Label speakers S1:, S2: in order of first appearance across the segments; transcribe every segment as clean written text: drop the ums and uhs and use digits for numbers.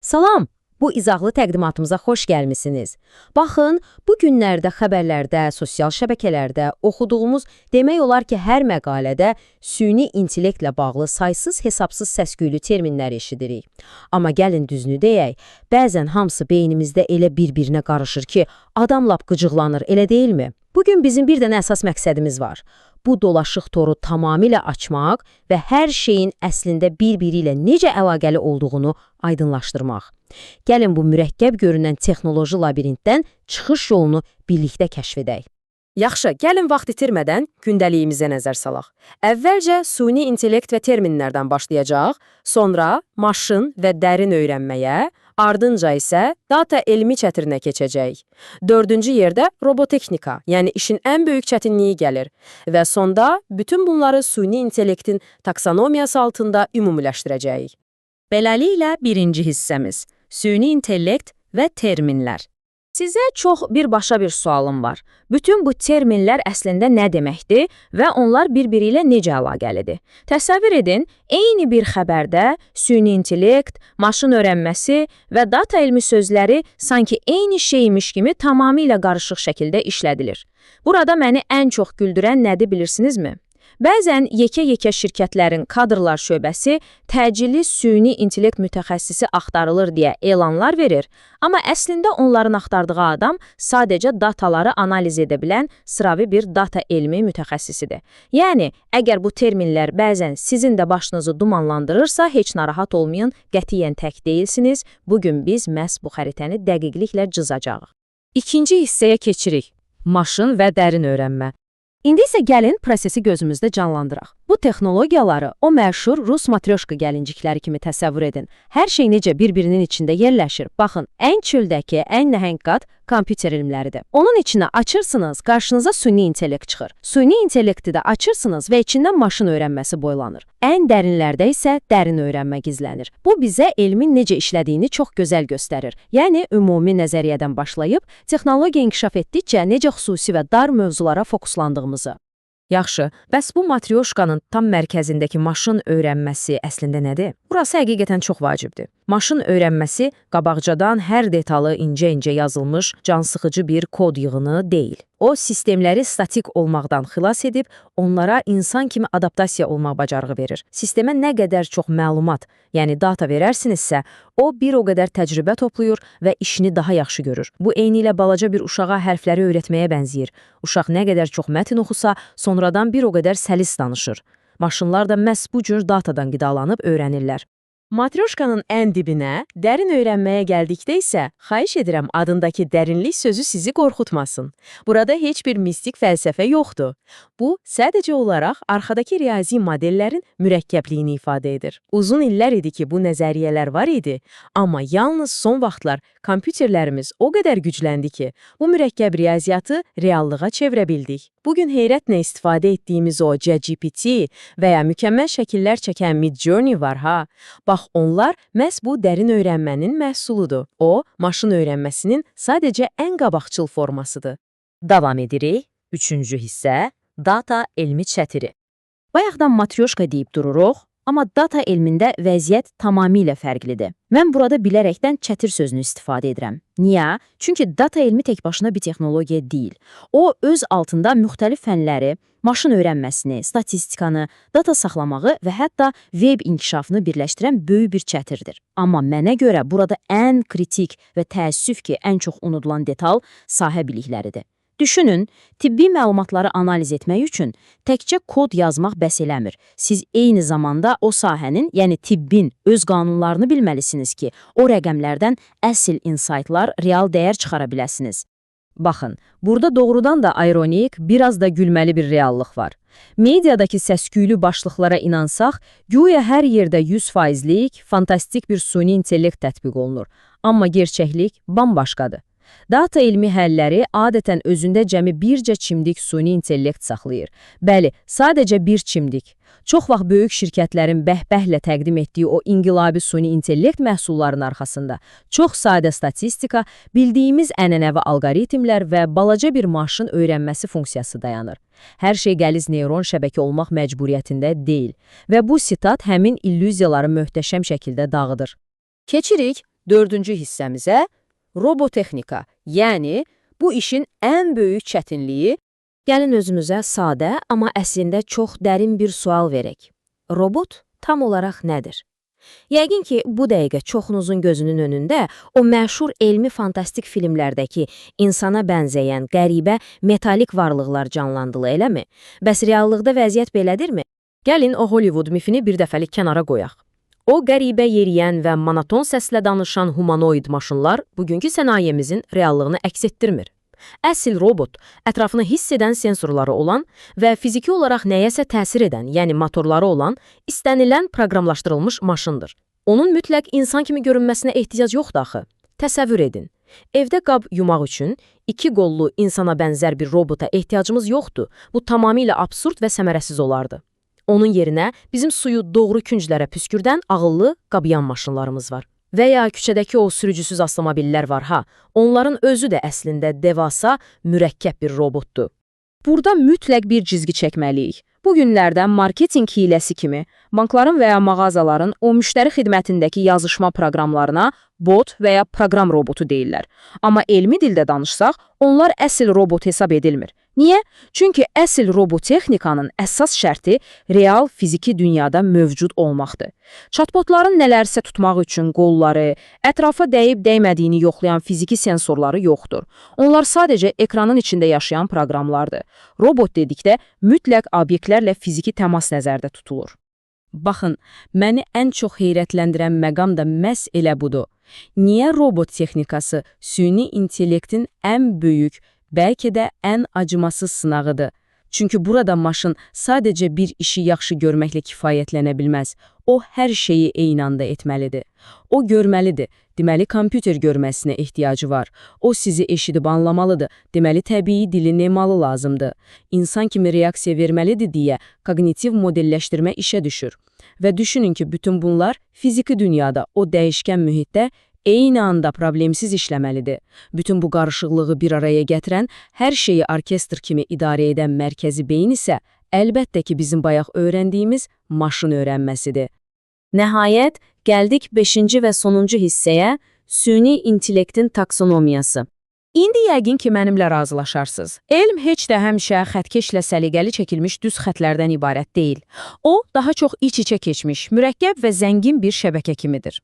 S1: Salam! Bu izahlı təqdimatımıza xoş gəlmisiniz. Baxın, bu günlərdə xəbərlərdə, sosial şəbəkələrdə oxuduğumuz demək olar ki, hər məqalədə süni intellektlə bağlı saysız hesabsız səs-küylü terminlər eşidirik. Amma gəlin düzünü deyək, bəzən hamısı beynimizdə elə bir-birinə qarışır ki, adam lap qıcıqlanır, elə deyilmi? Bugün bizim bir dənə əsas məqsədimiz var. Bu dolaşıq toru tamamilə açmaq və hər şeyin əslində bir-biri ilə necə əlaqəli olduğunu aydınlaşdırmaq. Gəlin bu mürəkkəb görünən texnoloji labirintdən çıxış yolunu birlikdə kəşf edək.
S2: Yaxşı, gəlin vaxt itirmədən gündəliyimizə nəzər salaq. Əvvəlcə süni intellekt və terminlərdən başlayacaq, sonra maşın və dərin öyrənməyə, ardınca isə data elmi çətirinə keçəcəyik. Dördüncü yerdə robotexnika, yəni işin ən böyük çətinliyi gəlir və sonda bütün bunları süni intellektin taksonomiyası altında ümumiləşdirəcəyik.
S3: Beləliklə birinci hissəmiz: süni intellekt və terminlər. Sizə çox birbaşa bir sualım var. Bütün bu terminlər əslində nə deməkdir və onlar bir-biri ilə necə əlaqəlidir? Təsəvvür edin, eyni bir xəbərdə süni intellekt, maşın öyrənməsi və data elmi sözləri sanki eyni şeymiş kimi tamamilə qarışıq şəkildə işlədilir. Burada məni ən çox güldürən nədir bilirsinizmi? Bəzən yekə-yekə şirkətlərin kadrlar şöbəsi təcili süni intellekt mütəxəssisi axtarılır deyə elanlar verir, amma əslində onların axtardığı adam sadəcə dataları analiz edə bilən sıravi bir data elmi mütəxəssisidir. Yəni, əgər bu terminlər bəzən sizin də başınızı dumanlandırırsa, heç narahat olmayın, qətiyyən tək deyilsiniz. Bugün biz məhz bu xəritəni dəqiqliklə cızacağıq.
S2: İkinci hissəyə keçirik. Maşın və dərin öyrənmə.
S1: İndi isə gəlin prosesi gözümüzdə canlandıraq. Bu texnologiyaları o məşhur rus matryoşka gəlincikləri kimi təsəvvür edin. Hər şey necə bir-birinin içində yerləşir. Baxın, ən çöldəki, ən nəhəng qat kompüter elmləridir. Onun içinə açırsınız, qarşınıza süni intellekt çıxır. Süni intellekti də açırsınız və içindən maşın öyrənməsi boylanır. Ən dərinlərdə isə dərin öyrənmə gizlənir. Bu bizə elmin necə işlədiyini çox gözəl göstərir. Yəni ümumi nəzəriyyədən başlayıb texnologiya inkişaf etdikcə necə xüsusi və dar mövzulara fokuslandığımızı.
S2: Yaxşı, bəs bu matryoşkanın tam mərkəzindəki maşın öyrənməsi əslində nədir? Burası həqiqətən çox vacibdir. Maşın öyrənməsi qabaqcadan hər detalı incə-incə yazılmış cansıxıcı bir kod yığını deyil. O, sistemləri statik olmaqdan xilas edib, onlara insan kimi adaptasiya olmaq bacarığı verir. Sistemə nə qədər çox məlumat, yəni data verərsinizsə, o bir o qədər təcrübə toplayır və işini daha yaxşı görür. Bu eynilə balaca bir uşağa hərfləri öyrətməyə bənzəyir. Uşaq nə qədər çox mətn oxusa, sonradan bir o qədər səlis danışır. Maşınlar da məhz bu cür datadan qidalanıb öyrənirlər. Matryoşkanın ən dibinə, dərin öyrənməyə gəldikdə isə, xahiş edirəm adındakı dərinlik sözü sizi qorxutmasın. Burada heç bir mistik fəlsəfə yoxdur. Bu, sadəcə olaraq arxadakı riyazi modellərin mürəkkəbliyini ifadə edir. Uzun illər idi ki, bu nəzəriyyələr var idi, amma yalnız son vaxtlar kompüterlərimiz o qədər gücləndi ki, bu mürəkkəb riyaziyyatı reallığa çevirə bildik. Bugün heyrətlə istifadə etdiyimiz o ChatGPT və ya mükəmməl şəkillər çəkən Midjourney var ha. Bax, onlar məhz bu dərin öyrənmənin məhsuludur. O, maşın öyrənməsinin sadəcə ən qabaqcıl formasıdır.
S3: Davam edirik. Üçüncü hissə: data elmi çətiri.
S1: Bayaqdan matryoşka deyib dururuq, amma data elmində vəziyyət tamamilə fərqlidir. Mən burada bilərəkdən çətir sözünü istifadə edirəm. Niyə? Çünki data elmi tək başına bir texnologiya deyil. O, öz altında müxtəlif fənləri, maşın öyrənməsini, statistikanı, data saxlamağı və hətta web inkişafını birləşdirən böyük bir çətirdir. Amma mənə görə burada ən kritik və təəssüf ki, ən çox unudulan detal sahə bilikləridir. Düşünün, tibbi məlumatları analiz etmək üçün təkcə kod yazmaq bəs eləmir. Siz eyni zamanda o sahənin, yəni tibbin öz qanunlarını bilməlisiniz ki, o rəqəmlərdən əsl insightlar, real dəyər çıxara biləsiniz.
S3: Baxın, burada doğrudan da ironik, biraz da gülməli bir reallıq var. Mediadakı səs-küylü başlıqlara inansaq, güya hər yerdə 100%lik, fantastik bir süni intellekt tətbiq olunur. Amma gerçəklik bambaşqadır. Data elmi həlləri adətən özündə cəmi bircə çimdik süni intellekt saxlayır. Bəli, sadəcə bir çimdik. Çox vaxt böyük şirkətlərin bəhbəhlə təqdim etdiyi o inqilabi süni intellekt məhsullarının arxasında çox sadə statistika, bildiyimiz ənənəvi alqoritmlər və balaca bir maşın öyrənməsi funksiyası dayanır. Hər şey qəliz neyron şəbəkə olmaq məcburiyyətində deyil və bu sitat həmin illüziyaları möhtəşəm şəkildə dağıdır.
S2: Keçirik
S4: Dördüncü hissəmizə robotexnika, yəni bu işin ən böyük çətinliyi.
S1: Gəlin özümüzə sadə, amma əslində çox dərin bir sual verək. Robot tam olaraq nədir? Yəqin ki, bu dəqiqə çoxunuzun gözünün önündə o məşhur elmi fantastik filmlərdəki insana bənzəyən qəribə metalik varlıqlar canlandılı, eləmi? Bəs reallıqda vəziyyət belədirmi?
S3: Gəlin o Hollywood mifini bir dəfəlik kənara qoyaq. O qəribə yeriyən və monoton səslə danışan humanoid maşınlar bugünkü sənayemizin reallığını əks etdirmir. Əsl robot, ətrafını hiss edən sensorları olan və fiziki olaraq nəyəsə təsir edən, yəni motorları olan, istənilən proqramlaşdırılmış maşındır. Onun mütləq insan kimi görünməsinə ehtiyac yoxdur axı. Təsəvvür edin. Evdə qab yumaq üçün iki qollu insana bənzər bir robota ehtiyacımız yoxdur. Bu tamamilə absurd və səmərəsiz olardı. Onun yerinə bizim suyu doğru künclərə püskürdən ağıllı qabyan maşınlarımız var. Və ya küçədəki o sürücüsüz avtomobillər var ha, onların özü də əslində devasa, mürəkkəb bir robotdur.
S4: Burada mütləq bir cizgi çəkməliyik. Bu günlərdə marketinq hiləsi kimi bankların və ya mağazaların o müştəri xidmətindəki yazışma proqramlarına bot və ya proqram robotu deyirlər. Amma elmi dildə danışsaq, onlar əsl robot hesab edilmir. Niyə? Çünki əsl robotexnikanın əsas şərti real fiziki dünyada mövcud olmaqdır. Chatbotların nələrsə tutmaq üçün qolları, ətrafa dəyib dəymədiyini yoxlayan fiziki sensorları yoxdur. Onlar sadəcə ekranın içində yaşayan proqramlardır. Robot dedikdə mütləq obyektlərlə fiziki təmas nəzərdə tutulur.
S3: Baxın, məni ən çox heyrətləndirən məqam da məhz elə budur. Niyə robot texnikası süni intellektin ən böyük, bəlkə də ən acımasız sınağıdır? Çünki burada maşın sadəcə bir işi yaxşı görməklə kifayətlənə bilməz. O, hər şeyi eyni anda etməlidir. O, görməlidir. Deməli, kompüter görməsinə ehtiyacı var. O, sizi eşidib anlamalıdır. Deməli, təbii dilin emalı lazımdır. İnsan kimi reaksiya verməlidir deyə koqnitiv modelləşdirmə işə düşür. Və düşünün ki, bütün bunlar fiziki dünyada, o dəyişkən mühitdə eyni anda problemsiz işləməlidir. Bütün bu qarışıqlığı bir araya gətirən, hər şeyi orkestr kimi idarə edən mərkəzi beyin isə əlbəttə ki, bizim bayaq öyrəndiyimiz maşın öyrənməsidir.
S1: Nəhayət, gəldik 5-ci və sonuncu hissəyə, süni intellektin taksonomiyası.
S4: İndi yəqin ki, mənimlə razılaşarsınız. Elm heç də həmişə xətkeşlə səliqəli çəkilmiş düz xətlərdən ibarət deyil. O, daha çox iç-içə keçmiş, mürəkkəb və zəngin bir şəbəkə kimidir.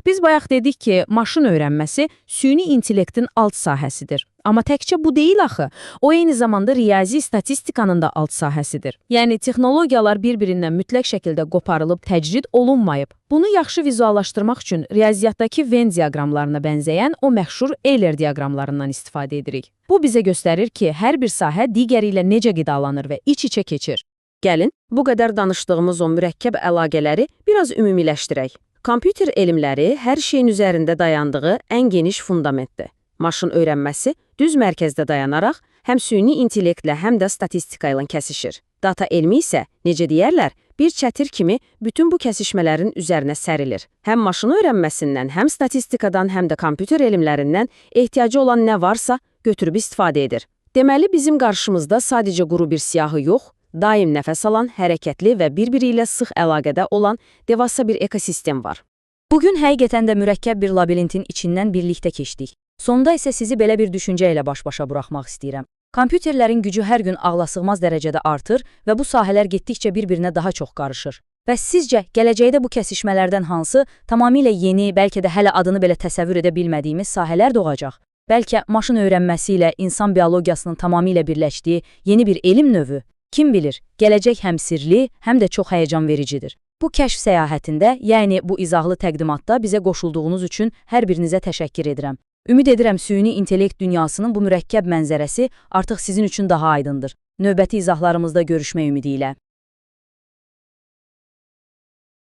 S4: Biz bayaq dedik ki, maşın öyrənməsi süni intellektin alt sahəsidir. Amma təkcə bu deyil axı. O, eyni zamanda riyazi statistikanın da alt sahəsidir. Yəni, texnologiyalar bir-birindən mütləq şəkildə qoparılıb təcrid olunmayıb. Bunu yaxşı vizuallaşdırmaq üçün riyaziyyatdakı Venn diaqramlarına bənzəyən o məşhur Euler diaqramlarından istifadə edirik. Bu bizə göstərir ki, hər bir sahə digəri ilə necə qidalanır və iç-içə keçir.
S3: Gəlin, bu qədər danışdığımız o mürəkkəb əlaqələri biraz ümumiləşdirək. Kompüter elmləri hər şeyin üzərində dayandığı ən geniş fundamentdir. Maşın öyrənməsi düz mərkəzdə dayanaraq həm süni intellektlə, həm də statistika ilə kəsişir. Data elmi isə, necə deyərlər, bir çətir kimi bütün bu kəsişmələrin üzərinə sərilir. Həm maşın öyrənməsindən, həm statistikadan, həm də kompüter elmlərindən ehtiyacı olan nə varsa götürüb istifadə edir. Deməli, bizim qarşımızda sadəcə quru bir siyahı yox, daim nəfəs alan, hərəkətli və bir-biri ilə sıx əlaqədə olan devasa bir ekosistem var.
S5: Bugün həqiqətən də mürəkkəb bir labirintin içindən birlikdə keçdik. Sonda isə sizi belə bir düşüncə ilə baş-başa buraxmaq istəyirəm. Kompüterlərin gücü hər gün ağlasığmaz dərəcədə artır və bu sahələr getdikcə bir-birinə daha çox qarışır. Bəs sizcə gələcəkdə bu kəsişmələrdən hansı tamamilə yeni, bəlkə də hələ adını belə təsəvvür edə bilmədiyimiz sahələr doğacaq? Bəlkə maşın öyrənməsi ilə insan biologiyasının tamamilə birləşdiyi yeni bir elm növü? Kim bilir, gələcək həm sirli, həm də çox həyəcan vericidir. Bu kəşf səyahətində, yəni bu izahlı təqdimatda bizə qoşulduğunuz üçün hər birinizə təşəkkür edirəm. Ümid edirəm süni intellekt dünyasının bu mürəkkəb mənzərəsi artıq sizin üçün daha aydındır. Növbəti izahlarımızda görüşmək ümidi ilə.